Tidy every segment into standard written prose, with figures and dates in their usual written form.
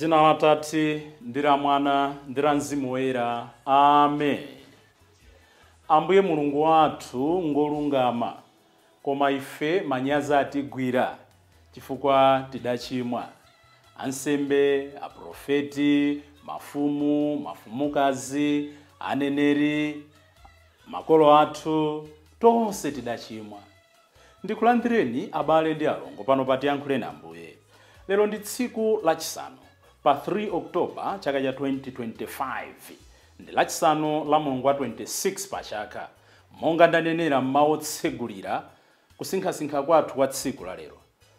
Dzina la Tate ndi la Mwana ndi la Mzimu Woyera. Amen. Ambuye Mulungu wathu ngolungama, koma ife manyazi atigwira chifukwa tidachimwa. Ansembe, aprofeti, mafumu, mafumukazi, aneneri, makolo athu, tonse tidachimwa. Ndikulandireni abale ndi alongo pano pa Tiyankhuleni Ambuye. Lero ndi tsiku lachisanu pa 3 October chaka cha 2025. Ndi lachisanu la mulungu wa 26 pa chaka. Monga ndanenera m'mawu otsegulira kusinkhasinkha kwathu kwa tsiku la lero,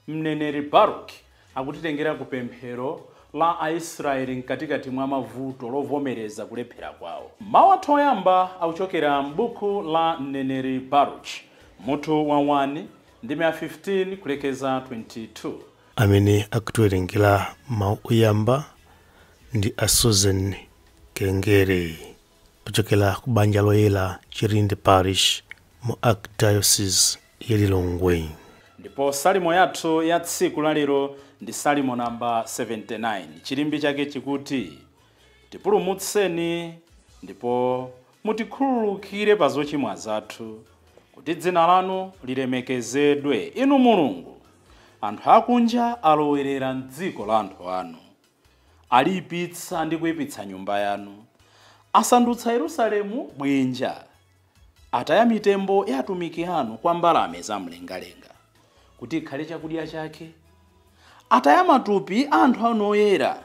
mneneri Baruki akutitengera ku pemphero la Aisraeli mkatikati mwa mavuto lovomereza kulephera kwawo. Mawu athu oyamba akuchokera m'buku la mneneri Baruki, mutu wa 1 ndime ya 15 kulekeza 22. Amene akutiwerengera mawu oyamba ndi a Susan Kengere kuchokera ku banja loyera Chirinde Parish mu Archdiocese ya Lilongwe. Ndipo salimo yathu ya tsiku la lero ndi salimo namba 79. Chilimbi chake chikuti, tipulumutseni ndipo mutikhululukire pa zochimwa zathu, kuti dzina lanu lilemekezedwe. Inu Mulungu, anthu akunja alowerera m'dziko la anthu anu, aliyipitsa ndi kuyipitsa nyumba yanu, asandutsa Yerusalemu bwinja, ataya mitembo ya atumiki anu kwa mbalame zamlengalenga, kuti ikhale chakudya chake, ataya matupi a anthu anu oyera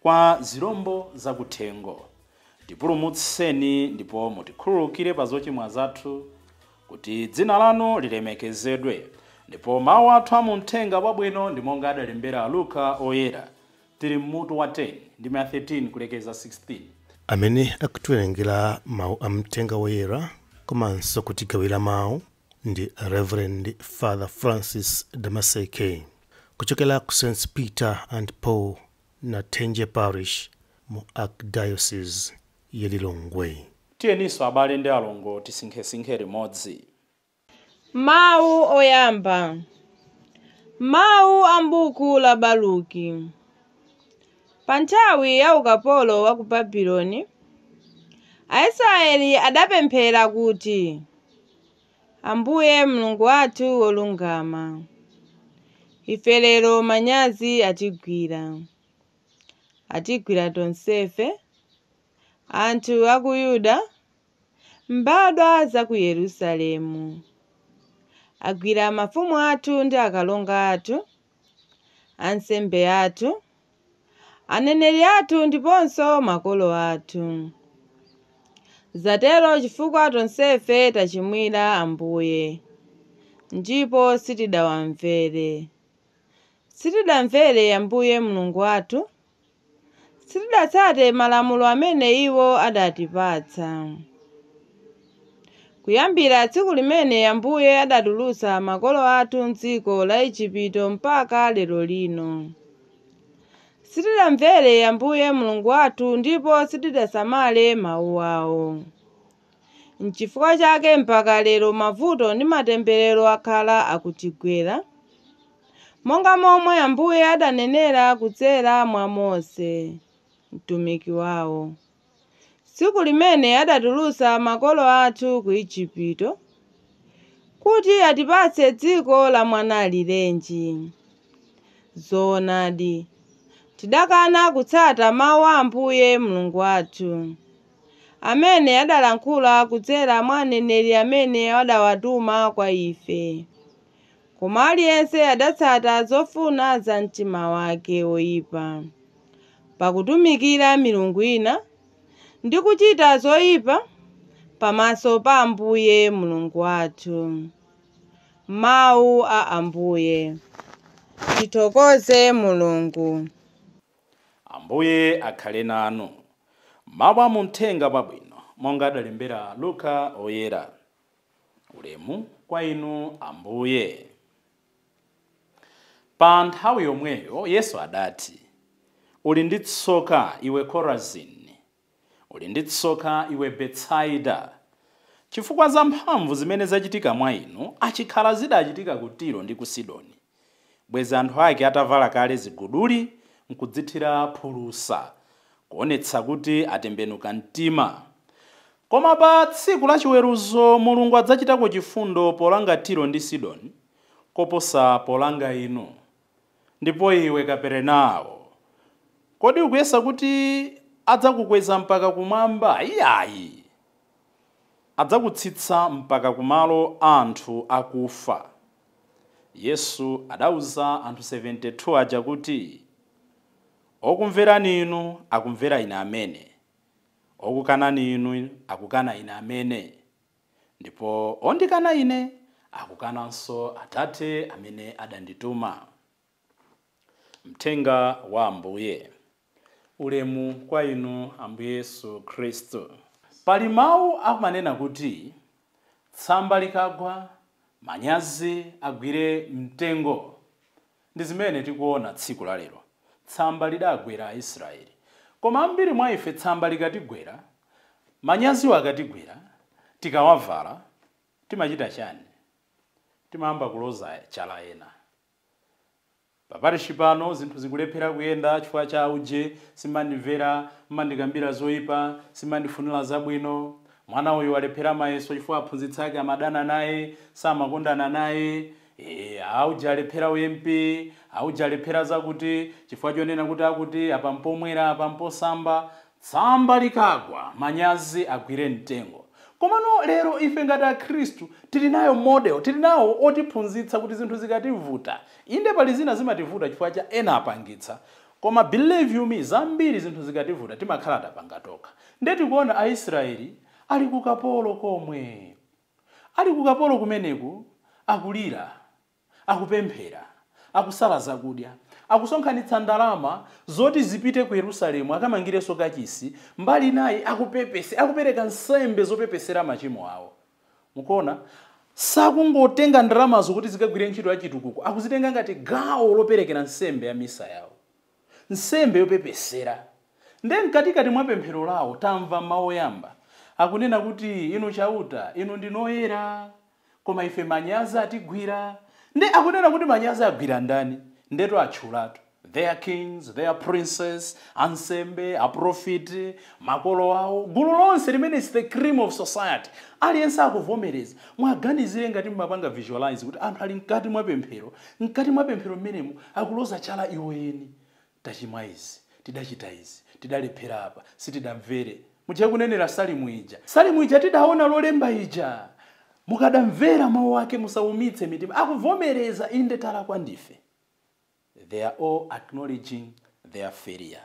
kwa zirombo zakuthengo. Tipulumutseni ndipo mutikhululukire pa zochimwa zathu, kuti dzina lanu lilemekezedwe. Ndipo mawu athu amumthenga wabwino ndi monga adalembera Luka oyera, tili mmutu wa 10 ndi 13 kulekeza 16. Amene akutiwerengera mawu amthenga woyera komanso kutigawira mawu ndi Reverend Father Francis Damaseke kuchokera ku St. Peter and Paul Nathenje Parish mu Archdiocese ya Lilongwe. Tiyeninso abale ndi alongo tisinkhesinkhe limodzi. Mawu oyamba. Mawu a m'buku la Baruki. Pa nthawi ya ukapolo wa ku Babuloni, Aisraeli adapemphera kuti, Ambuye Mulungu wathu wolungama, ife lero manyazi atigwira, atigwira tonsefe, anthu a ku Yuda, mbadwa za ku Yerusalemu. Agwira mafumu athu ndi akalonga athu, ansembe athu, aneneri athu ndiponso makolo athu. Zatero chifukwa tonsefe tachimwira Ambuye, ndipo sitidawamvere. Sitidamvere Ambuye Mulungu wathu, sitidatsate malamulo amene iwo adatipatsa. Kuyambira tsiku limene Ambuye adatulutsa makolo athu m'dziko la Igupto mpaka lero lino, sitidamvere Ambuye Mulungu wathu ndipo sitidasamale mawu awo. N'chifukwa chake mpaka lero mavuto ndi matemberero akhala akutigwera, monga momwe Ambuye adanenera kudzera mwa Mose, mtumiki wawo, tsiku limene adatulutsa makolo athu ku Igupto, kuti atipatse dziko la mwanalirenji. Zoonadi, tidakana kutsata mawu a Ambuye Mulungu wathu, amene adalankhula kudzera mwa aneneri amene adawatuma kwa ife. Koma aliyense adatsata zofuna za mtima wake woyipa, pakutumikira milungu ina ndi kuchita zoyipa pamaso pa Ambuye Mulungu wathu. Mawu a Ambuye. Tithokoze Mulungu. Ambuye akhale nanu. Mawu amumthenga wabwino monga adalembera Luka oyera. Ulemu kwa inu Ambuye. Pa nthawi yomweyo Yesu adati, uli ndi tsoka iwe Korazini, uli ndi tsoka iwe Betsaida, chifukwa za mphamvu zimene zachitika mwa inu achikhala zidachitika ku Tiro ndi ku Sidoni, bwezi anthu ake atavala kale ziguduli nkudzithira phulusa kuonetsa kuti atembenuka mtima. Koma pa tsiku la chiweruzo Mulungu adzachitako chifundo polanga Tiro ndi Sidoni koposa polanga inu. Ndipo iwe Kaperenawo, kodi ukuyesa kuti adzakukweza mpaka kumwamba? Iyayi, adzakutsitsa mpaka kumalo anthu akufa. Yesu adauza anthu 72 aja kuti, okumverani inu akumvera ine amene, okukanani inu akukana ine amene, ndipo ondikana ine akukananso Atate amene adandituma. Mthenga wa Ambuye. Ulemu kwa inu Ambuye Yesu Khristu. Pali mawu amanena kuti tsamba likagwa manyazi agwire mtengo. Ndi zimene tikuona tsiku la lero. Tsamba lidagwera Aisraeli, koma ambiri mwa ife tsamba likatigwera, manyaziwo akatigwera, tikawavala timachita chani? Timayamba kuloza chala ena. Paparishi pano zinthu zikulephera kuyenda chifukwa cha uje, simandimvera, mmandikambira zoyipa, simandifunira zabwino. Mwana uyu walephera mayeso chifukwa aphunzitsi ake amadana naye, samakondana naye. Auja alephera UMP, auja alephera zakuti chifukwa chonena kuti akuti apa mpomwera, apa mposamba. Tsamba likagwa manyazi agwire mtengo. Komano lero ife ngati akhristu tili nayo model, tili nawo otiphunzitsa kuti zinthu zikativuta, inde pali zina zimativuta chifukwa cha ena apangitsa, koma believe you me, zambiri zinthu zikativuta timakhala tapanga tokha. Nde tikuona Aisraeli ali kukapolo komwe, ali kukapolo kumeneku, akulira, akupemphera, akusala zakudya, akusonkhanitsa ndalama zoti zipite ku Yerusalemu akamangirenso kachisi. Mbali nayi akupepese, akupereka nsembe zopepesera machimo awo. Mukuona, sakungotenga ndalamazo kuti zikagwire ntchito ya chitukuko, akuzitenga ngati gawo loperekera nsembe ya misa yawo, nsembe yopepesera. Nde mkatikati mwa pemphero lawo tamva mawu oyamba akunena kuti, inu Chauta, inu ndinoyera, koma ife manyazi atigwira. Nde akunena kuti manyazi agwira ndani? Ndeto atchulatu their kings, their princes, ansembe, aprofiti, makolo awo, gulu lonse limene is the cream of society. Aliyense akuvomereza. Mwaganizire ngati mmapanga visualize kuti anthu ali mkati mwa pemphero, mkati mwa pemphero mmenemo akuloza chala iwo eni: tachimwa izi, tidachita izi, tidalephera apa, sitidamvere. Muja kunenera salimu ija, salimu ija tidaona lolemba ija, mukadamvera mawu ake musaumitse mitima. Akuvomereza, inde talakwa ndife. They are all acknowledging their failure.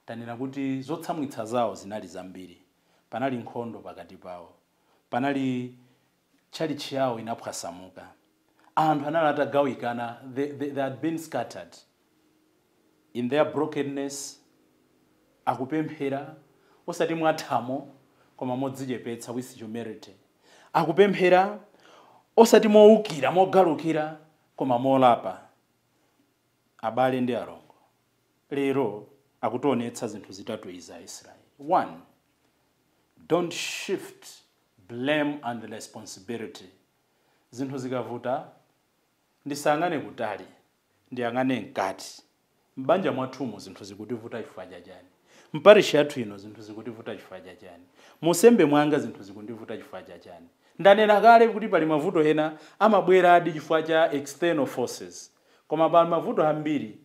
Tanena kuti zotsamwitsa zawo zinali zambiri. Panali nkhondo pakati pawo, panali tchalitchi yawo inaphwasamuka, anthu anali atagawikana, they had been scattered. In their brokenness akupemphera, osati mwathamo koma modzichepetsa, with humility. Akupemphera osati mowukira, mogalukira, koma molapa. Abale ndi alongo, lero akutionetsa zinthu zitatu izi Aisraeli. One, don't shift blame and responsibility. Zinthu zikavuta ndisayang'ane kutali, ndiyang'ane mkati. M'banja mwathumu zinthu zikutivuta chifukwa chachani? Mparishi yathu ino zinthu zikutivuta chifukwa chachani? Musembe mwanga zinthu zikundivuta chifukwa chachani? Ndanena kale kuti pali mavuto ena amabwera adi chifukwa cha external forces, koma pali mavuto ambiri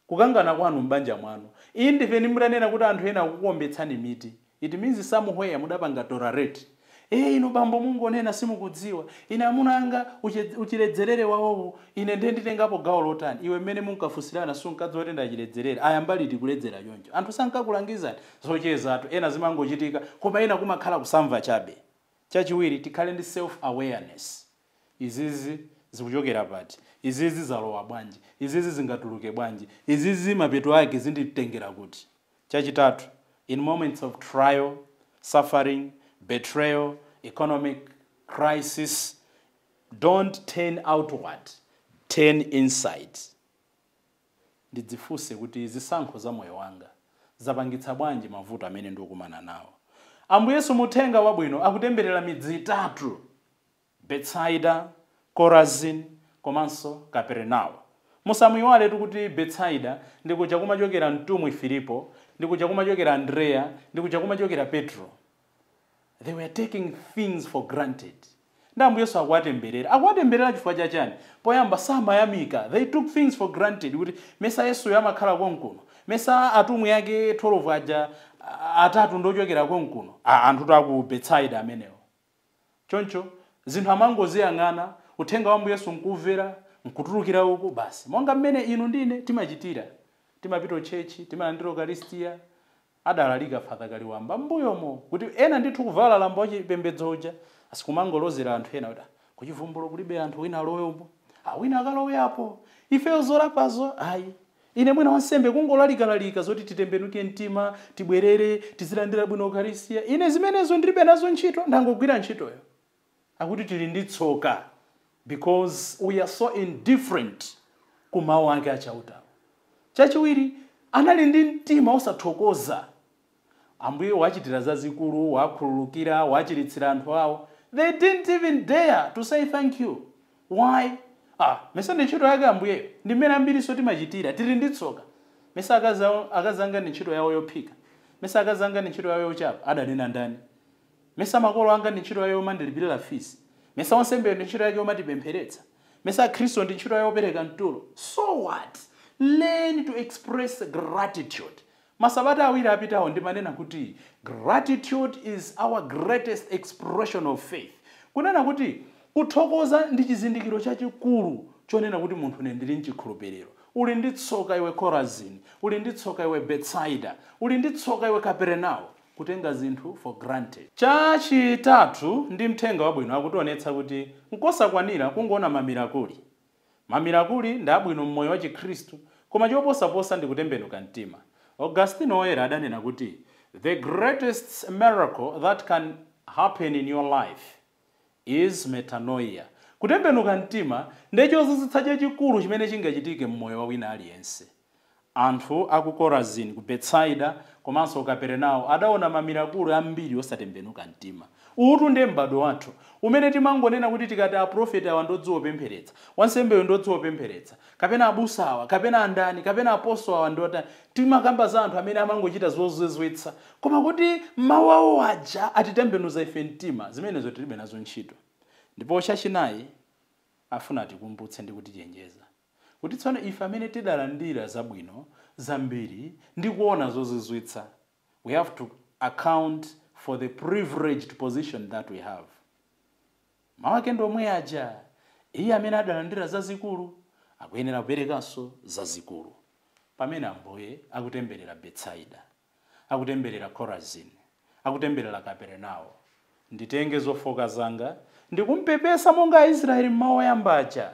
kukangana kwanu m'banja mwanu. Iyi ndifeni mutanena kuti anthu ena akukuombetsani miti, it means somewhere mudapanga tolerate. Inu bambo mungonena simukudziwa, ine amuna anga uchiledzerere wawowu, ine ndiye nditengapo gawo lotani? Iwe mmene munkafunsirana sunkadziwa kuti ndachiledzerere? Ayamba liti kuledzera choncho? Anthu sankakulangizani? Zochezatu ena zimangochitika, koma ena kumakhala kusamva chabe. Chachiwiri, tikhale ndi self awareness. Izizi zikuchokera pati? Izizi zalowa bwanji? Izizi zingatuluke bwanji? Izizi mapeto ake zinditengera kuti? Chachitatu, in moments of trial, suffering, betrayal, economic crisis, don't turn outward, turn inside. Ndidzifunse kuti zisankho za moyo wanga zapangitsa bwanji mavuto amene ndikukumana nawo. Ambuye Yesu muthenga wabwino akutemberera midzi itatu: Betsaida, Korazin komanso Kaperenawo. Musamuyiwaletu kuti Betsaida ndikuja kumachokera mtumwi Filipo, ndikuja kumachokera Andreya, ndikuja kumachokera Petro. They were taking things for granted. Ndi Ambuye Yesu akuwatemberera. Akuwatemberera chifukwa chachani? Poyamba samayamika. They took things for granted kuti mesa Yesuyo amakhala konkuno, mesa atumwi ake 12 aja atatu ndochokera konkuno, anthu aku Betsaida amenewo. Choncho zinthu amangoziyang'ana, uthenga wa Ambuye Yesu nkumvera, nkutulukira uku basi. Monga mmene inu ndine timachitira, timapita chechi, timalandira Ukaristiya. Adalalika Father Kaliwamba mbuyomo kuti ena ndithu kuvala lamba wachipembedzo uja asikumangolozera anthu ena kuti kuchivumbulo kulibe anthu, wina alowepo, wina akaloweapo, ifeyo zolapazo ayi. Ine mwina wansembe kungolalikalalikA zoti titembenuke mtima, tibwerere, tizilandira bwino Ukaristiya, ine zimenezo ndilibe nazo ntchito, ndangogwira ntchitoyo. Akuti tili ndi tsoka because we are so indifferent ku mawu ake achautawo. Chachiwiri, anali ndi mtima osathokoza. Ambuye wachitira zazikulu, wakhululukira, wachiritsira anthu awo. They didn't even dare to say thank you. Why? Mesa ndi ntchito yake Ambuyeyo. Ndi mmene ambiriso timachitira, tili ndi tsoka. Mesa akazi anga ndi ntchito yawo yophika, mesa akazi anga ndi ntchito yawo yochapa, adanena ndani? Mesa makolo anga ndi ntchito yawo yomandilipirira fees, mesa wansembeyo ndi ntchito yake yomatipempheretsa, mesa akhristu ndi ntchito yawo yopereka mtulo. So what? Learn to express gratitude. Masabata awiri apitawo ndimanena kuti gratitude is our greatest expression of faith. Kunena kuti kuthokoza ndi chizindikiro chachikulu chonena kuti munthu ine ndili mchikhulupiriro. Uli ndi tsoka iwe Korazini, uli ndi tsoka iwe Betsaida, uli ndi tsoka iwe Kaperenao, kutenga zinthu for granted. Chachitatu, ndi mthenga wabwino akutionetsa kuti nkosakwanira kungoona mamirakuli. Mamirakuli ndi abwino mmoyo wa Chikhristu, koma choposaposa ndi kutembenuka mtima. Augustino Oyera adanena kuti the greatest miracle that can happen in your life is metanoia. Kutembenuka mtima ndi chozizwitsa chachikulu chimene chingachitike mmoyo wa wina aliyense. Anthu aku Korazini, ku Betsaida komanso ku Kaperenao adaona mamirakuli ambiri osatembenuka mtima. Utu ndiye m'bado wathu umene timangonena kuti tikati aprofeti awa ndodziwa opempheretsa, wansembeyo ndodziwa opempheretsa, kapena abusa awa, kapena andani, kapena apostolo awa ndotani, timakamba za anthu amene amangochita zozizwitsa, koma kuti mawu awo aja atitembenuza ife mtima, zimenezo tilibe nazo ntchito. Ndipo chachinayi, afuna atikumbutse ndi kutichenjeza kuti tsono ife amene tidalandira zabwino zambiri ndi kuona zozizwitsa, we have to account for the privileged position that we have. Mawu ake ndi omwe aja, iye amene adalandira zazikulu akuyenera kuperekanso zazikulu. Pamene Ambuye akutemberera Betsaida, akutemberera Korazini, akutemberera Kaperenao, nditenge zofoka zanga ndikumpepesa monga Aisraeli mmawu oyamba aja.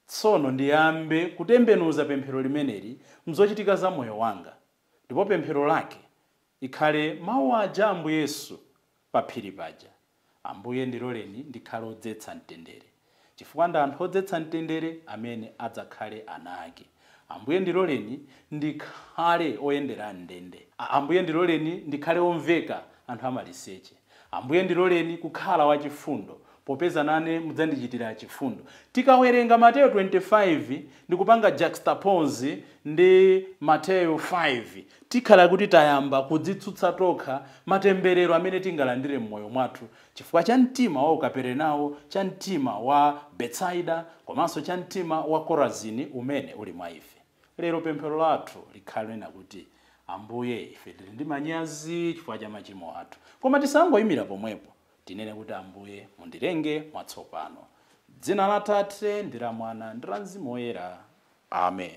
Tsono ndiyambe kutembenuza pemphero limeneli mzochitika za moyo wanga, ndipo pemphero lake ikhale mawu aja Ambuye Yesu pa phiri paja: Ambuye, ndiloleni ndikhale odzetsa mtendere, chifukwa ndi anthu odzetsa mtendere amene adzakhale ana ake. Ambuye, ndiloleni ndikhale oyendera ndende. Ambuye, ndiloleni ndikhale omveka anthu amaliseche. Ambuye, ndiloleni kukhala wachifundo, popeza nane mudzandichitira chifundo. Tikawerenga Mateyo 25 ndikupanga juxtapose ndi Mateyo 5, tikhala kuti tayamba kudzitsutsa tokha matemberero amene tingalandire m'moyo mwathu chifukwa cha mtima wa Ukaperenao, cha mtima wa Betsaida komanso cha mtima wa Korazini umene uli mwa ife. Lero pemphero lathu likhale kuti Ambuye, ife tili ndi manyazi chifukwa cha machimo athu, koma tisangoyimira pomwepo, tinene kuti Ambuye, mundilenge mwatsopano. Dzina la Tate ndi la Mwana ndi la Mzimu Woyera, amen.